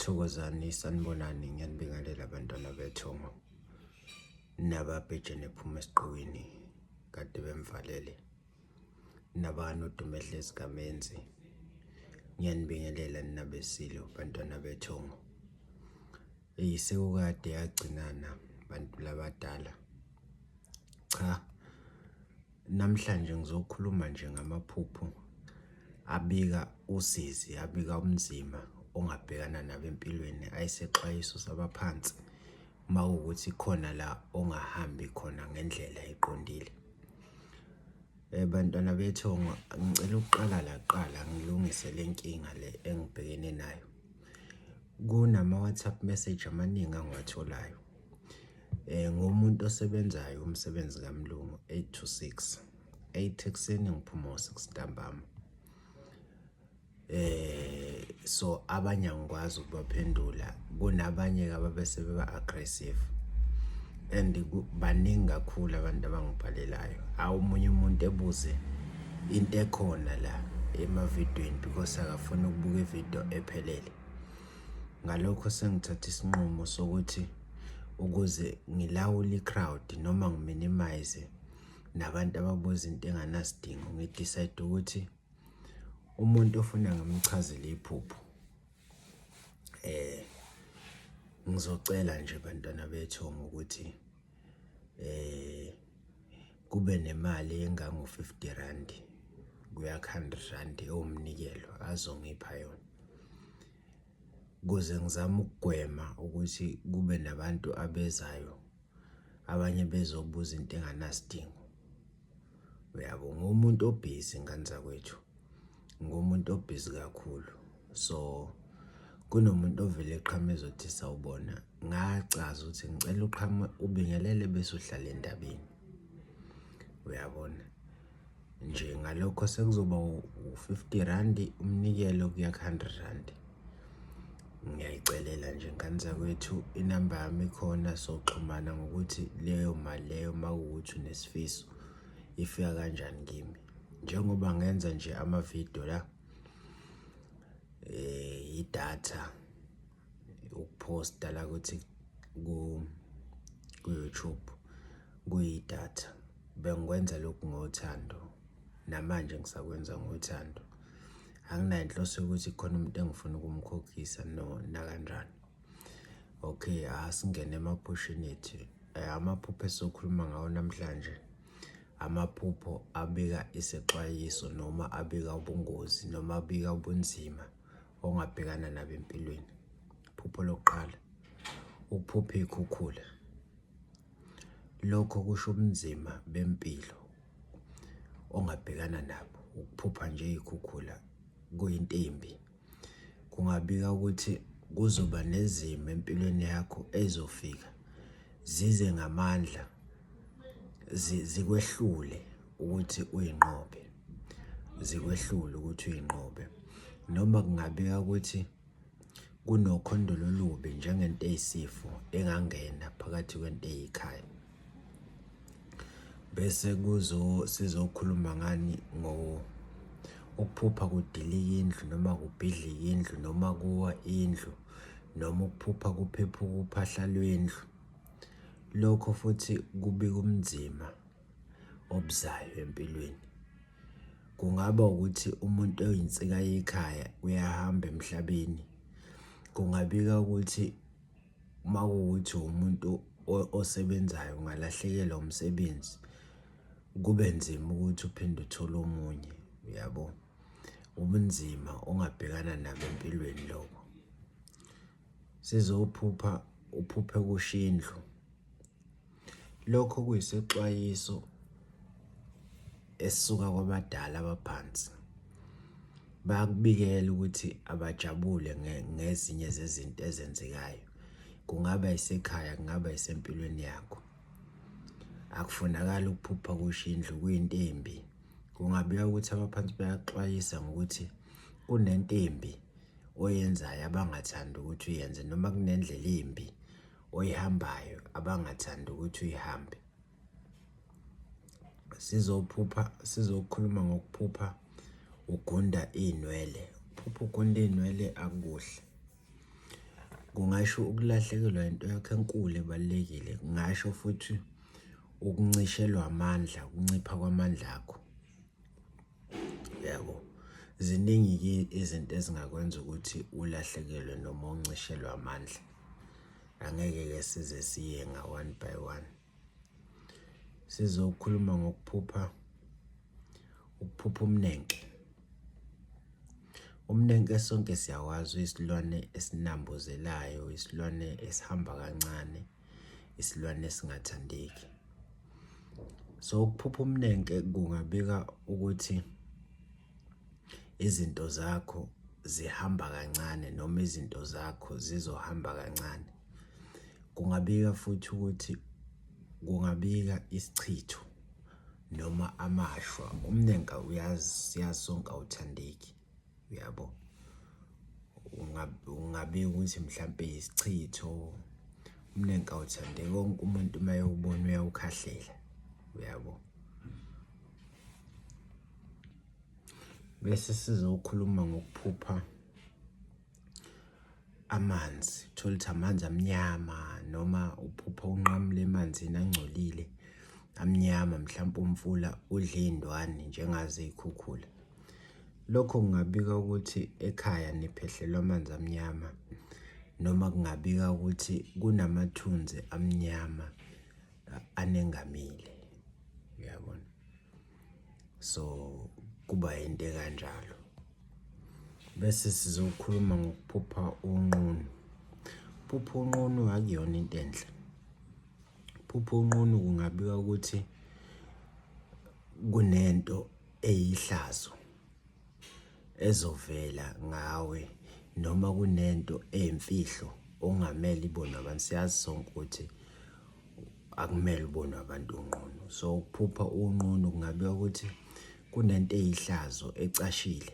Thokozani, sanibonani, ngiyanibingelela bantwana bethongo nababhejane ephuma esiqhwini kade bemvalele nabanodumehlezi kamenzi. Ngiyanibingelela nina beSilo bantwana bethongo. Eyi sekukade yagcinana bantu labadala. Cha, namhlanje ngizokhuluma nje ngamaphupho abika usizi, abika ubunzima ongabhekana nabo empilweni, ayisexwayiso sabaphansi uma kuwukuthi khona la ongahambi khona ngendlela eqondile. Bantwana bethongo, ngicela ukuqala la kuqala ngilungise le nkinga le engibhekene nayo. Kunama-WhatsApp message amaningi angiwatholayo. Ngumuntu osebenzayo umsebenzi kamlungu 8 to 6. 8 ekuseni ngiphuma ngo-6 ntambama. So abanye angikwazi ukubaphendula kunabanye-ke ababese beba aggressive and baningi kakhulu abantu abangibhalelayo. Awu omunye umuntu ebuze into ekhona la emavidweni because akafuni ukubuka ividiyo ephelele. Ngalokho sengithathe isinqumo sokuthi ukuze ngilawule i-crowd noma ngi-minimise nabantu ababuza into enganasidingo, ngi-decide ukuthi umuntu ofuna ngimchazele iphupho ngizocela nje bantwana bethongo ukuthi kube nemali engango-50 rand kuya ku-100 rand ewumnikelo azongipha yona ukuze ngizame ukugwema ukuthi kube nabantu abezayo abanye bezobuza into enganasidingo. Uyabo, ngumuntu obhizi ngane zakwethu, ngumuntu obhizi kakhulu. So kunomuntu ovele eqhame ezothi sawubona, ngacaza ukuthi ngicela uqhame ubingelele bese uhlala endabeni. Uyabona? Nje ngalokho sekuzoba u-50 rand umnikelo kuya ku-100 rand. Ngiyayicelela nje ngane zakwethu inamba yami ikhona soxhumana ngokuthi leyo mali leyo uma kuwukuthi unesifiso ifika kanjani kimi. Njengoba ngenza nje amavidiyo la idatha ukuphosta la kuthi ku-YouTube kuyidatha. Bengikwenza lokhu ngothando namanje ngisakwenza ngothando. Anginayo inhloso yokuthi khona umuntu engifuna ukumkhokhisa no nakanjani. Okay, asingene emaphusheni ethu. Amaphupho esizokhuluma ngawo namhlanje amaphupho abika isexwayiso noma abika ubungozi noma abika ubunzima ongabhekana nabo empilweni. Iphupho lokuqala, ukuphupha iy'khukhula. Lokho kusho ubunzima bempilo ongabhekana nabo. Ukuphupha nje iy'khukhula kuyinto embi. Kungabika ukuthi kuzoba nezimo empilweni yakho ey'zofika zize ngamandla zikwehlule ukuthi uyinqobe, zikwehlule ukuthi uyinqobe. Noma kungabika ukuthi kunokhondolo olubi njengento eyisifo engangena phakathi kwento eyikhaya. Bese kuzo sizokhuluma ngani ngo ukuphupha kudilika indlu noma kubhidlika indlu noma kuwa indlu noma ukuphupha kuphephuka uphahla lwendlu. Lokho futhi kubika ubunzima obuzayo empilweni. Kungaba ukuthi umuntu oyinsika yekhaya uyahamba emhlabeni. Kungabika ukuthi uma kuwukuthi umuntu osebenzayo ungalahlekelwa umsebenzi, kube nzima ukuthi uphinde uthole omunye, uyabo? Ubunzima ongabhekana nabo empilweni lobo. Sizophupha uphuphe kusha indlu. Lokho kuyisexwayiso esisuka kwabadala abaphansi. Bayakubikela ukuthi abajabule ngezinye zezinto ezenzekayo. Kungaba isekhaya, kungaba isempilweni yakho. Akufunakali ukuphupha kusha indlu kuyinto embi. Kungabikwa ukuthi abaphansi bayakuxwayisa ngokuthi kunento embi oyenzayo abangathandi ukuthi uyenze noma kunendlela embi oyihambayo abangathandi ukuthi uyihambe. Sizophupha sizokhuluma ngokuphupha ugunda iy'nwele. Ukuphupha ugunda iy'nwele akukuhle. Kungasho ukulahlekelwa into yakho enkulu ebalulekile, kungasho futhi ukuncishelwa amandla, ukuncipha kwamandla akho, uyabo. Ziningi-ke izinto ezingakwenza ukuthi ulahlekelwe noma uncishelwe amandla, angeke-ke size siye nga-one by one. Sizokhuluma ngokuphupha, ukuphupha umnenke. Umnenke sonke siyawazi uyisilwane esinambuzelayo, isilwane esihamba kancane, isilwane esingathandeki. So ukuphupha umnenke kungabika ukuthi izinto zakho zihamba kancane noma izinto zakho zizohamba kancane. Kungabika futhi ukuthi kungabika isichitho noma amashwa. Umnenka uyazi, siyazi sonke awuthandeki, uyabo. Ungabika ukuthi mhlampe isichitho, umnenka awuthandeki, wonke umuntu uma ewubona uyawukhahlela, uyabo. Bese sizokhuluma ngokuphupha amanzi, uthole ukuthi amanzi amnyama noma uphupha unqamula emanzini angcolile amnyama, mhlampe umfula udle iy'ndwani njengazo iy'khukhula. Lokho kungabika ukuthi ekhaya niphehlelwa amanzi amnyama noma kungabika ukuthi kunamathunzi amnyama anengamile, uyabona. So kuba into ekanjalo. Bese sizokhuluma ngokuphupha unqunu. Ukuphupha unqunu akuyona into enhle. Ukuphupha unqunu kungabika ukuthi kunento eyihlazo ezovela ngawe noma kunento eyimfihlo okungamele ibonwe abantu. Siyazi sonke ukuthi akumele ubonwe abantu unqunu. So ukuphupha unqunu kungabika ukuthi kunento eyihlazo ecashile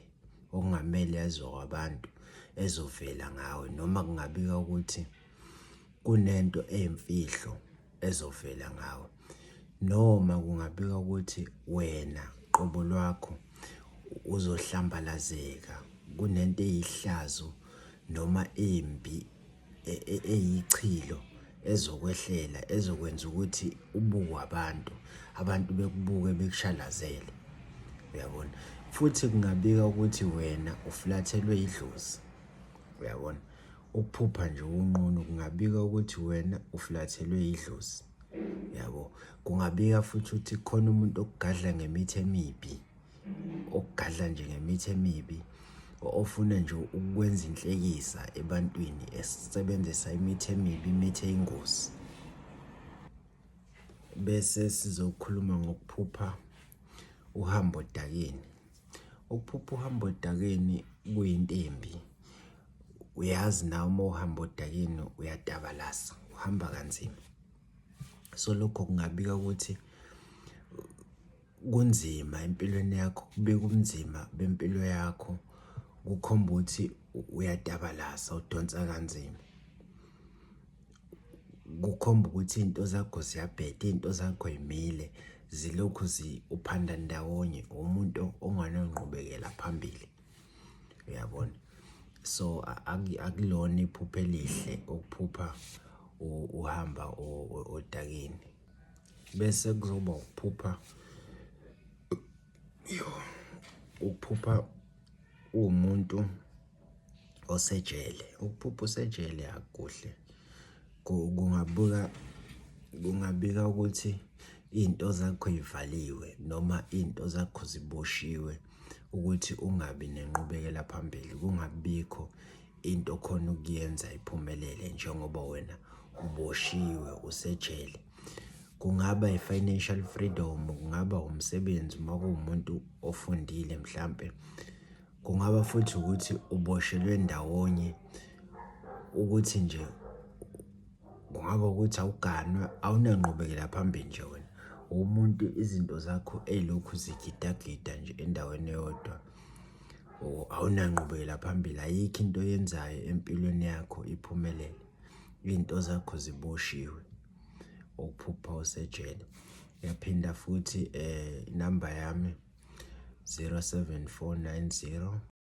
okungamele yaziwe abantu ezovela ngawe noma kungabika ukuthi kunento eyimfihlo ezovela ngawe noma kungabika ukuthi wena qobo lwakho uzohlambalazeka kunento eyihlazo noma embi eyichilo ezokwehlela ezokwenza ukuthi ubukwe abantu, abantu bekubuke bekushalazele, uyabona. Futhi kungabika ukuthi wena uflathelwe idlozi, uyabona. Ukuphupha nje unqunu kungabika ukuthi wena uflathelwe idlozi, yabo. Kungabika futhi ukuthi khona umuntu okugadla ngemithi emibi. Okugadla nje ngemithi emibi ofuna nje ukwenza inhlekisa ebantwini esebenzisa imithi emibi, imithi eyingozi. Bese sizokhuluma ngokuphupha uhamba odakeni. Ukuphupha uhamba odakeni kuyinto embi. Uyazi nawe uma uhamba odakeni uyatabalasa, uhamba kanzima. So lokho kungabika ukuthi kunzima empilweni yakho, kubika ubunzima bempilo yakho, kukhomba ukuthi uyatabalasa, udonsa kanzima. Kukhomba ukuthi iy'nto zakho ziyabheda, iy'nto zakho ay'mile zilokhu uphanda ndawonye, umuntu ongananqubekela phambili, uyabona. So akulona iphupho elihle ukuphupha uhamba odakeni. Bese kuzoba ukuphupha, yoh, ukuphupha uwumuntu osejele. Ukuphupha usejele akukuhle kungabuka, kungabika ukuthi iy'nto zakho y'valiwe noma iy'nto zakho ziboshiwe ukuthi ungabi nenqubekela phambili, kungabibikho into okhona ukuyenza iphumelele njengoba wena uboshiwe usejele. Kungaba i-financial freedom, kungaba umsebenzi uma kuwumuntu ofundile mhlampe. Kungaba futhi ukuthi uboshelwe ndawonye ukuthi nje kungaba ukuthi awuganwe, awunanqubekela phambili nje wena. Uwumuntu izinto zakho ey'lokhu zigidagida nje endaweni eyodwa. Or awunanqubekela phambili, ayikho into oyenzayo empilweni yakho iphumelele. Iy'nto zakho ziboshiwe, ukuphupha usejele. Ngiyaphinda futhi inamba yami 07490.